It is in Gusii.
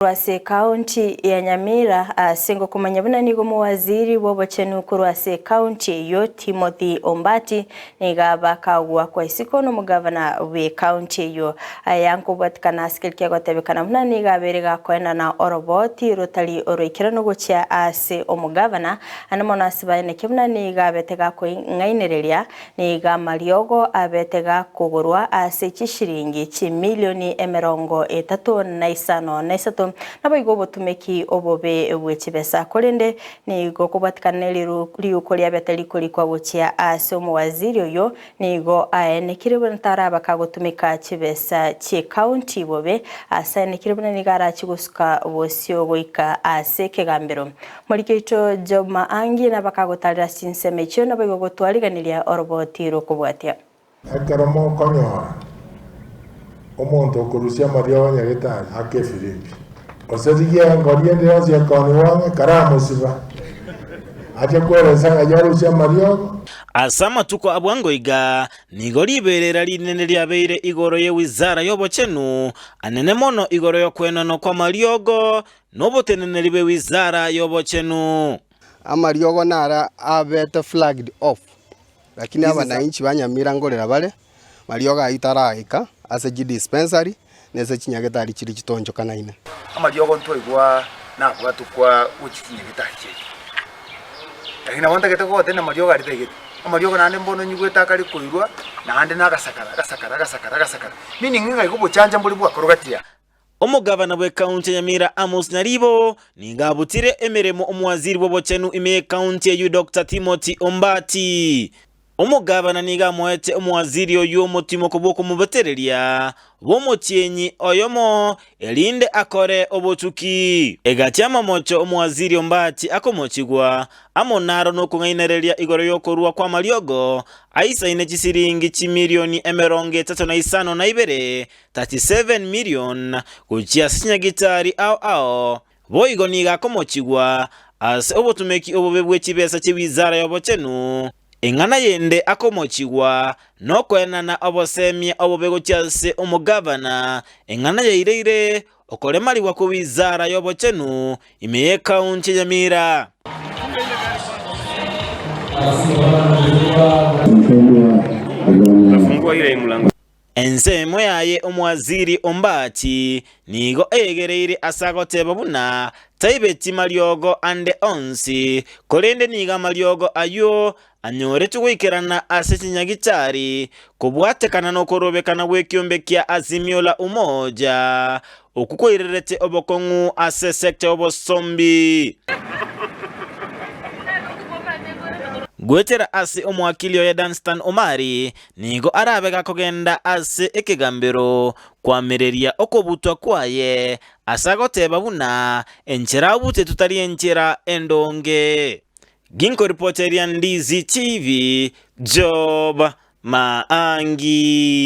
Korwa ase ekaunti ya Nyamira ase ngokomanya buna nigo omowaziri bw'obochenu korwa ase ekaunti eyio Timothy Ombati nigo aba akagoakwa isiko nomogavana bw'ekaunti eyio. Aya nkobwatikana ase keria kiagotebekana buna nigo abeire gakoenana oroboti rotari oroikeranu gochia ase omogavana ande mono ase baeneke buna nigo abete gakoing'ainereria Nigo amariogo abete gakogorwa ase chishilingi chimilioni 35 na naboigo obotumeki obobe bwe chibesa. Korende nigo kobwatikana ne riuko riabete rikorikwa gochia ase omowaziri oyio nigo aenekire buna taraba kagotumeka chibesa chi'ecounty bobe ase aenekire buna nigo arachi gosuka bosio goika ase ekegambero. Morike oito Job Maangi nabakagotarera chinsemo echio naboigo gotwariganiria oroboti rw'okobwatia. Ekero mokonyora omonto okorusia amariogo nyagetari ake efirimbi, gose rigia engori ende yonsi ekoonigwa ang'e, karamosiba, ache kweresa ng'ai arusie amariogo. Ase amatuko a bwango iga, nigo riberera rinene riabeire igoro y'ewizara y'obochenu, anene mono igoro y'okwenanwa kw'amariogo Noboteneneri bw'ewizara y'obochenu. Amariogo naro abete flagged off, lakini abanainchi ba Nyamira nkorera bare, mariogo ayio taraika ase chidispensary na ase chinyagetari chiria chitonchokanaine. Amariogo ntwaigwa nabwatwe kwa gochia chinyagetari chiaito, lakini nabo ntagete gogotebia amariogo aria taigete. Amariogo naende mbono nyigwete akare koirwa, naende na agasakara, agasakara, agasakara, agasakara, meaning ng'a igo obochancha mbore bwakorwa gati aa. Omogavana bw'ekaunti ya Nyamira Amos Nyaribo nigo abutire emeremo omowaziri bw'obochenu ime y'ekaunti eyio Doctor Timothy Ombati. Omogavana nigo amoete omowaziri oyio omotimoko bw'okomobetereria bw'omotienyi oyomo erinde akore obotuki. Egati amamocho omowaziri Ombati akomochigwa amo naro nokong'ainereria igoro y'okorua kw'amariogo aisaine chisiringi chimilioni 35 na 37 million gochia ase chinyagitari ao ao, boigo nigo akomochigwa ase obotumeki obobe bwe chibesa chi'ewizara y'obochenu. Eng'ana yende akomochigwa nokoenana obosemia obobe gochia ase omogavana, eng'ana yaireire okoremarigwa kw'ewizara y'obochenu ime y'ekaunti ya Nyamira. Ensemo yaye Omoasiri Ombati nigo eyegereire ase agoteba buna taibeti mariogo ande onsi, korende nigo amariogo ayio anyoretwe goikerana ase chinyagitari kobwatekana nokorobekana gw'ekiombe kia Azimio la Umoja, okwo kwairerete obokong'u ase esecta y'obosombi. Goetera ase omowakili oye Danstan Omari, Nigo arabe gakogenda ase ekegambero koamereria okobutwa kwaye, ase agoteba buna enchera abutetwe tari enchera endonge. Ginkoripoteria Ndizi TV, Job Maangi.